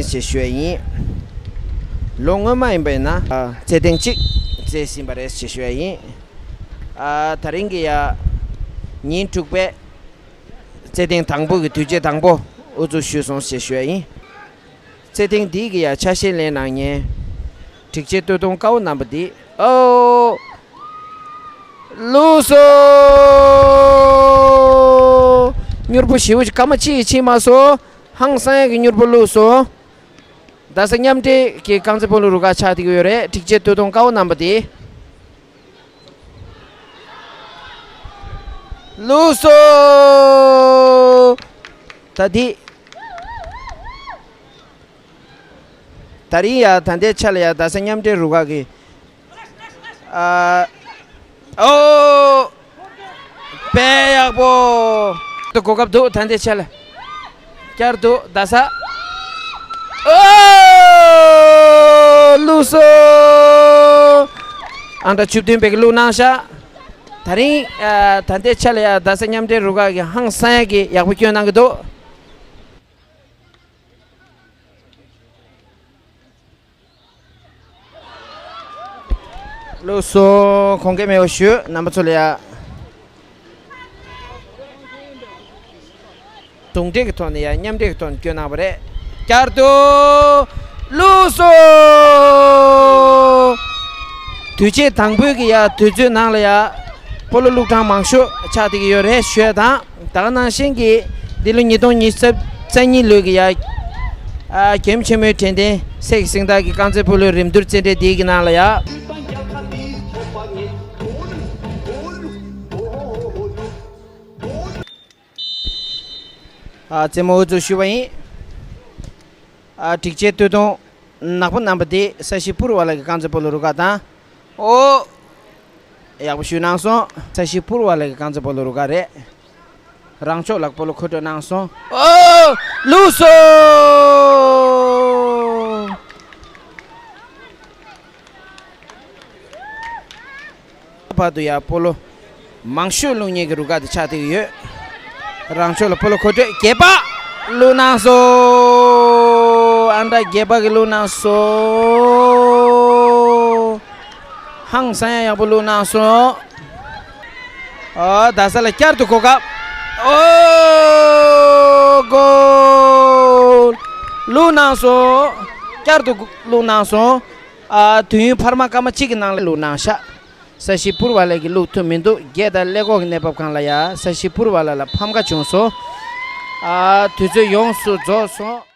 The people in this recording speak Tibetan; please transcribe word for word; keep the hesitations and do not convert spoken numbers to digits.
ཞེས་ཞུ་ཡ་ཡིན། ལོ་སྔོན་མ་ཡིན་པ་ཡིན་ན། ཨ། རྩེད་ཐེངས་གཅིག་རྩེས་ཟིན་པ་རེད་ཞེས་ཞུ་ཡ་ཡིན། ཨ། ད་རིང་གི་ཡ། ཉིན་དྲུག་པའི་རྩེད་ཐེངས་དང་པོ་གི་དུས་ཆེན་དང་པོ་དབུ་འཛུགས་ཞུས་སོང་ཞེས་ཞུ་ཡ་ཡིན། རྩེད་ཐེངས་འདི་གི་ཡ་ཆ་ཤས་ལེན་གནང་མཁན། སྒྲིག་ཆས་སྟོད་ཐུང་དཀར་པོ་རྣམ་པ་འདི། ཨོ། བླུགས་སོ། མྱུར་པོ་ཞེ་པོ་ཅིག་སྐར་མ་གཅིག་ཕྱིན་མ་སོང་། ཧང་སང་ཡག་གི་མྱུར་པོ་བླུགས་སོང་། རྡ་ས་མཉམ་འབྲེལ་གྱི་རྐང་རྩེད་སྤོ་ལོ་རུ་ཁག་ཆགས་བསྡད་ཀྱི་ཡོད་རེད། སྒྲིག་ཆས་སྟོད་ཐུང་དཀར་པོ་རྣམ་པ་འདི། བླུགས་སོ། ད་འདི། ད་རིང་ཡ་ད་ལྟའི་ཆ་ལ་ཡ་རྡ་ས་མཉམ་འབྲེལ་རུ་ཁག་གི། ཨ། ཨོ། དཔེ་ཡག་པོ། ད་གོ་སྐབས་འདུག་ད་ལྟའི་ཆ་ལ། བསྐྱར་དུ་རྡ་ས། ཨོ། བླུགས་སོ། ཨང་གྲངས་བཅུ་བདུན་པས་བླུགས་གནང་ཤག་ད་རིང་། ཨ། ད་ལྟའི་ཆ་ལ་ཡ་རྡ་ས་མཉམ་འབྲེལ་རུ་ཁག་གིས་ཧང་སང་ཡག་གི་ཡག་པོ་སྐྱོན་གནང་གི་འདུག་བླུགས་སོ། གོང་འགྲིལ་མེད་པ་ཞུ། རྣམ་པ་ཚོ་ལ་ཡ། ཟུང་འབྲེལ་གྱི་ཐོག་ནས་ཡ་མཉམ་འབྲེལ་གྱི་ཐོག་ནས་སྐྱོན་གནང་བ་རེད། བསྐྱར་དུ། བླུགས་སོ། དུས་ཆེན་དང་པོའི་གི་ཡ་དུས་ཚོད་ནང་ལ་ཡ། སྤོ་ལོ་བླུགས་གྲངས་མང་ཤོས་ཆགས་བསྡད་ཀྱི་ཡོད་རེད་ཞུ་ཡ་དང་། ད་ག་ནང་བཞིན་གྱི་འདི་ལོ་ཉིས་སྟོང་ཉི་ཤུ་རྩ་གཉིས་ལོའི་གི་ཡ། ཨ། རྒྱལ་ཡུམ་ཆེན་མོའི་དྲན་རྟེན་སད་ཀྱི་གཟེངས་རྟགས་ཀྱི་རྐང་རྩེད་སྤོ་ལོའི་རིམ་བསྟུད་རྩེད་འགྲན་འདིའི་གི་ནང་ལ་ཡ། ཨ། རྩེད་མོ་དབུ་འཛུགས་ཞུས་པ་ཡིན། ཨ། སྒྲིག་ཆས་སྟོད་ཐུང་ནག་པོ་རྣམ་པ་འདི་ས་གཞི་ཕུར་བ་ལ་གི་རྐང་རྩེད་སྤོ་ལོ་རུ་ཁག་དང་། ཨོ། ཡག་པོ་ཞུས་གནང་སོང་། ས་གཞི་ཕུར་བ་ལ་གི་རྐང་རྩེད་སྤོ་ལོ་རུ་ཁག་རེད། རང་ཕྱོགས་ལ་སྤོ་ལོ་མཁོ་སྤྲོད་གནང་སོང་། ཨོ། བླུགས་སོ། བར་དུ་ཡ་སྤོ་ལོ་མང་ཤོས་བླུགས་མཁན་གྱི་རུ་ཁག་དེ་ཆགས་བསྡད་ཀྱི་ཡོད། རང་ཕྱོགས་ལ་སྤོ་ལོ་མཁོ་སྤྲོད་རྒྱས་པ་བླུགས་གནང་སོང་། ཨ་འདྲ་རྒྱས་པ་གི་བླུགས་གནང་སོང་། ཧང་སང་ཡག་པོ་བླུགས་གནང་སོང་། ཨ། རྡ་ས་ལ་བསྐྱར་དུ་གོ་སྐབས། ཨོ། གོལ། བླུགས་གནང་སོང་། བསྐྱར་དུ་བླུགས་གནང་སོང་། ཨ། དུས་ཡུན་འཕར་མ་སྐར་མ་གཅིག་གི་ནང་ལ་བླུགས་གནང་ཤག་ས་གཞི་ཕུར་བ་ལ་གི་བླུགས་ཐུབ་མི་འདུག་རྒྱས་དང་ཀླད་ཀོར་གྱི་གནས་བབ་སྒང་ལ་ཡ་ས་གཞི་ཕུར་བ་ལ་ལ་ཕམ་ཁ་བྱུང་སོང་། ཨ། དུས་ཚོད་ཡོངས་སུ་རྫོགས་སོང་།